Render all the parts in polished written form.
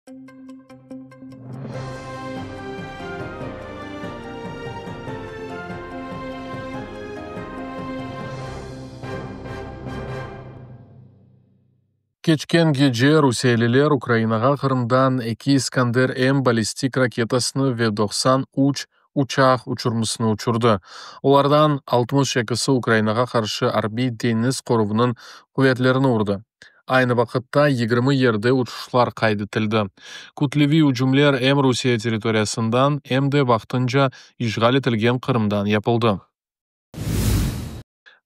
Keçken gece rusiyeliler Ukrainağa Qırımdan eki "İskander-M" ballistik raketasını ve 93 uçaq uçurmasını uçurdı, olardan 62-si Ukrainağa qarşı arbiy-deñiz qoruvınıñ quvetlerini urdı. Aynı vaqıtta 20 yerde uçuşlar qayd etildi. Kütleviy ücümler em Rusiye territoriyasından, em de vaqtınca işğal etilgen Qırımdan yapıldı.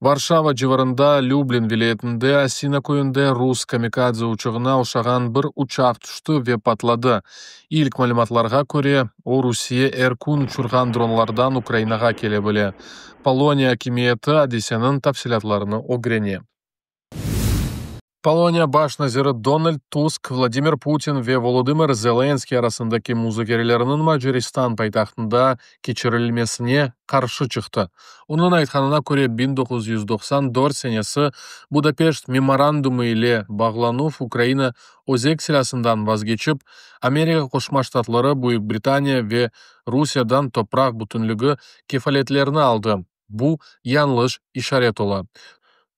Varşava civarında, Lüblin vilâyetinde, Osina köyünde rus kamikadze uçağına oşağan bir uçaq tüşti ve patladı. İlk malümatlarğa köre, o, Rusiye er kün uçurğan dronlardan Ukrainağa kele bile. Poloniya akimiyeti adiseniñ tafsilâtlarını ögrene. Poloniya baş naziri Donald Tusk Vladimir Putin ve Volodımır Zelenskıy arasındaki muzakerelerniñ Macaristan paytahtında keçirilmesine qarşı çıqtı. Onıñ aytqanına köre, 1994 senesi Budapeşt memorandumı ile bağlanuv Ukraina özek silâsından vazgeçip, Amerika Qoşma Ştatları, Büyük Britaniya ve Rusiyedan topraq bütünligi kefaletlerini aldı, bu yañlış işaret ola.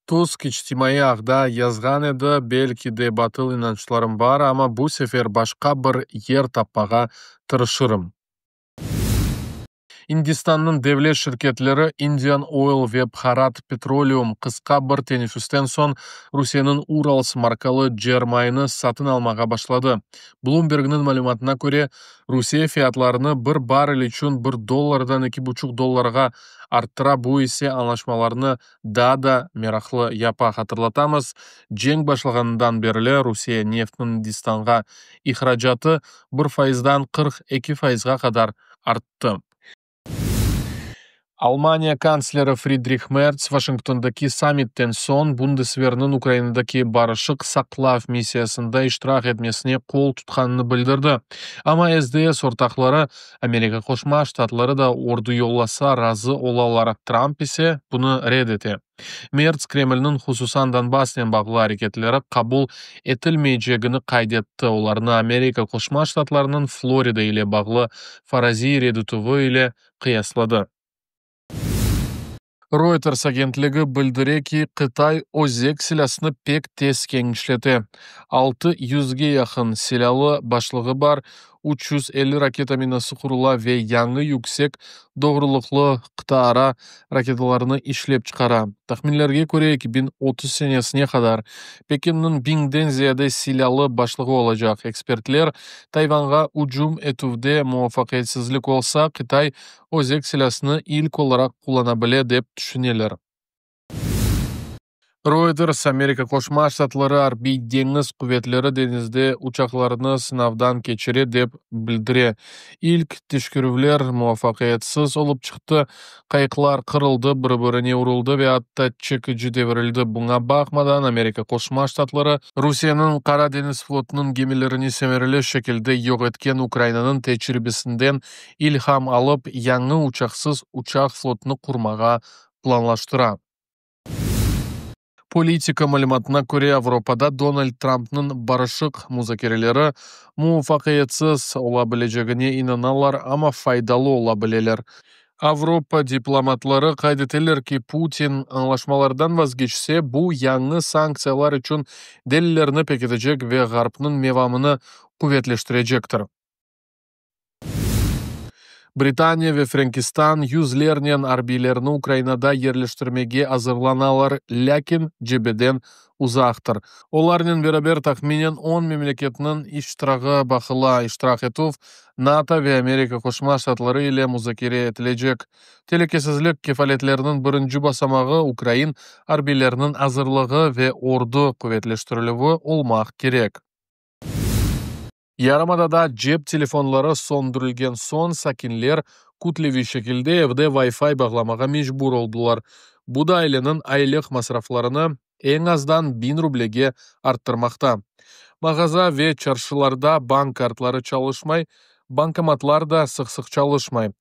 Tusk içtimaiy ağda yazğan edi: Belki de batıl inançlarım bar, amma bu sefer başqa bir yer tapmağa tırışırım. İndistannıñ devlet şirketleri Indian Oil ve Bharat Petroleum qısqa bir teneffüsten soñ Rusiyeniñ Urals markalı cermaynı satın almağa başladı. Bloombergniñ malümatına köre, Rusiye fiyatlarını bir barrel içün bir dollardan eki buçuq dollarğa arttıra, bu ise añlaşmalarnı daa da meraqlı yapa. Hatırlatamız, cenk başlağanından berli Rusiye neftiniñ İndistanğa ihracatı bir fayızdan 42 fayızğa qadar arttı. Almaniya kantsleri Fridrih Merts Vaşingtondaki sammitten soñ Bundesverniñ Ukrainadaki barışıq saqlav missiyasında iştirak etmesine qol tutqanını bildirdi. Amma SDS ortaqları Amerika Qoşma Ştatları da ordu yollasa razı olalar, Tramp ise bunı red ete. Merts Kremlniñ hususan Donbassnen bağlı areketleri qabul etilmeycegini qayd etti, olarnı Amerika Qoşma Ştatlarınıñ Florida ile bağlı faraziy red etüvi ile qıyasladı. Reuters agentligi bildire ki, Qıtay özek silâsını pek tez kenişlete: altı yüzge yaqın silâlı başlığı bar, 350 raketa minası qurula ve yañı yüksek doğrulıqlı qıtaara raketalarnı işlep çıqara. Tahminlerge köre, 2030 senesine qadar Pekinniñ biñden ziyade silâlı başlığı olacaq. Ekspertler, Tayvanğa ücüm etüvde muvafaqiyetsizlik olsa, Qıtay özek silâsını ilk olaraq qullana bile, dep tüşüneler. Reuters, Amerika Qoşma Ştatları Arbiy-deñiz quvetleri deñizde uçaqlarnı sınavdan keçire, dep bildire. İlk teşkerüvler muvafaqiyetsiz olıp çıqtı: qayıqlar qırıldı, bir-birine uruldı ve atta çekiçi devrildi. Buña baqmadan, Amerika Qoşma Ştatları Rusiyeniñ Qara deñiz flotunıñ gemilerini semereli şekilde yoq etken Ukrainanıñ tecribesinden ilham alıp, yañı uçucısız uçaq flotunı qurmağa planlaştıra. Politico malümatına köre, Avropada Donald Trampnıñ barışıq muzakereleri muvafaqiyetsiz ola bilecegine inanalar, amma faydalı ola bileler. Avropa diplomatları qayd eteler ki, Putin añlaşmalardan vazgeçse, bu yañı sanktsiyalar içün delillerni pekitecek ve Ğarpnıñ mevamını quvetleştirecektir. Britaniya ve Frenkistan yüzlernen arbiylerni Ukrainada yerleştirmege azırlanalar, lâkin cebeden uzaqtır. Olarnen beraber tahminen 10 memleketniñ iştirağı baqıla. İştirak etüv NATO ve Amerika Qoşma Ştatları ile muzakere etilecek. Telükesizlik kefaletleriniñ birinci basamağı ukrain arbiyleriniñ azırlığı ve ordu quvetleştirilüvi olmaq kerek. Yarımadada cep telefonları söndürilgen soñ sakinler kütleviy şekilde evde Wi-Fi bağlamağa mecbur oldılar, bu da aileniñ aylıq masraflarını eñ azdan 1000 rublege arttırmaqta. Mağaza ve çarşılarda bank kartları çalışmay, bankomatlar da sıq-sıq çalışmay.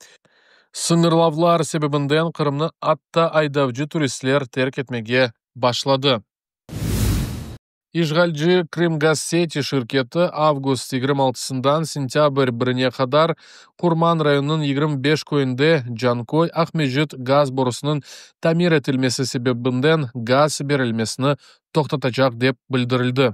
Sıñırlavlar sebebinden Qırımnı atta aydavcı turistler terk etmege başladı. İşğalci Krımgazseti şirketi avgust 26-sından sentâbr 1-ne qadar Qurman rayonınıñ 25 köyünde Canköy-Aqmeçit gaz borusınıñ tamir etilmesi sebebinden gaz berilmesini toqtatacaq, dep bildirdi.